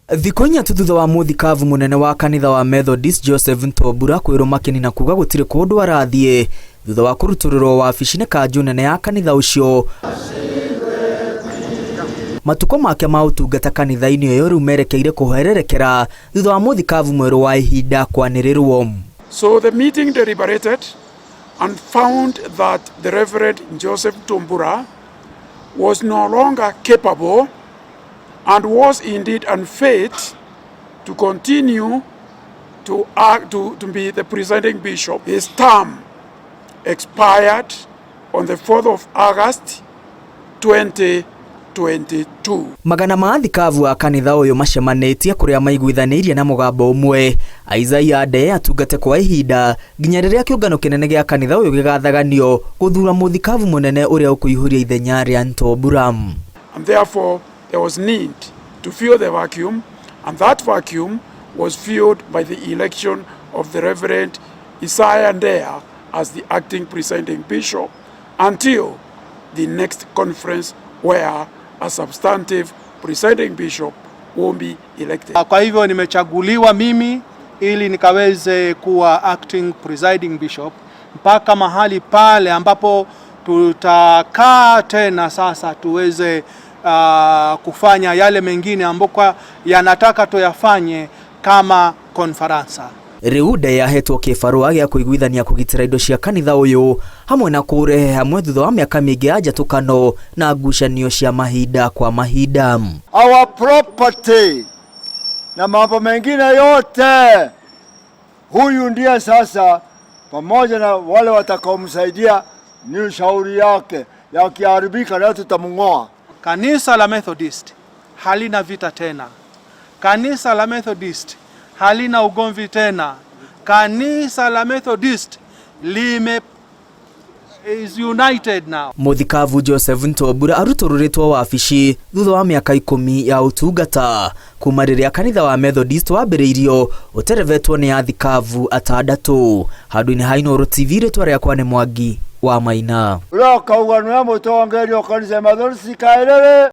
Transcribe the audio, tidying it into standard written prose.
Thikũ 4 tu thutha wa mũthikabu mũnene wa kanitha wa Methodist Joseph Ntombura kwĩrũma kĩni na kuga gũtirĩ kũndũ arathiĩ thutha wa kũrutũrũrwo wabici nĩ kanjũ nene ya kanitha ũcio. Matukũ make ma ũtungata kanitha-inĩ ũyũ rĩu merekeire kũhererekera thutha wa mũthikabu mwerũ wa ihinda kwanĩrĩrwo. So the meeting deliberated and found that the Reverend Joseph Ntombura was no longer capable and was indeed unfit to continue to act, to be the presiding bishop. His term expired on the 4th of August 2022. Magana ma athikabu a kanitha ũyũ macemanĩtie kũrĩa maiguithanĩirie na mũgambo ũmwe Isaiah Ndee atungate kwa ihinda nginya rĩrĩa kĩũngano kĩnene gĩa kanitha ũyũ gĩgathaganio gũthura mũthikabu mũnene ũrĩa ũkũihũria ithenya rĩa Ntombura. And therefore there was need to fill the vacuum, and that vacuum was filled by the election of the Reverend Isaiah Ndea as the acting presiding bishop until the next conference where a substantive presiding bishop will be elected. Kwa hivyo nimechaguliwa mimi ili nikaweze kuwa acting presiding bishop mpaka mahali pale ambapo tutakaa tena sasa tuweze kufanya yale mengine ambayo yanataka tuyafanye kama konferansa. Rĩu Ndee ahetwo kĩbarũa gĩa kũiguithania kũgitĩra indo cia kanitha ũyũ hamwe na kũũrehe hamwe thutha wa mĩaka mĩingĩ ya njatũkano na ngucanio cia mahinda kwa mahinda. Our property na mambo mengine yote, huyu ndiye sasa, pamoja na wale watakaomsaidia, ni shauri yake, yakiharibika na tutamng'oa. Kanisa la Methodist halina vita tena. Kanisa la Methodist halina ugomvi tena. Kanisa la Methodist lime is united now. Mũthikabu Joseph Ntombura arutũrũrĩtwo wabici thutha wa mĩaka 10 ya ũtungata kuma rĩrĩa kanitha wa Methodist wambĩrĩirio ũterevetwo nĩ athikabu atandatũ. Handũ-inĩ ha Inooro TV, rĩtwa rĩakwa nĩ Mwangi wa Maina. Ũrĩa ũkauga nĩwe mũtongoria wa kanitha ya Methodist kaĩrĩrĩ.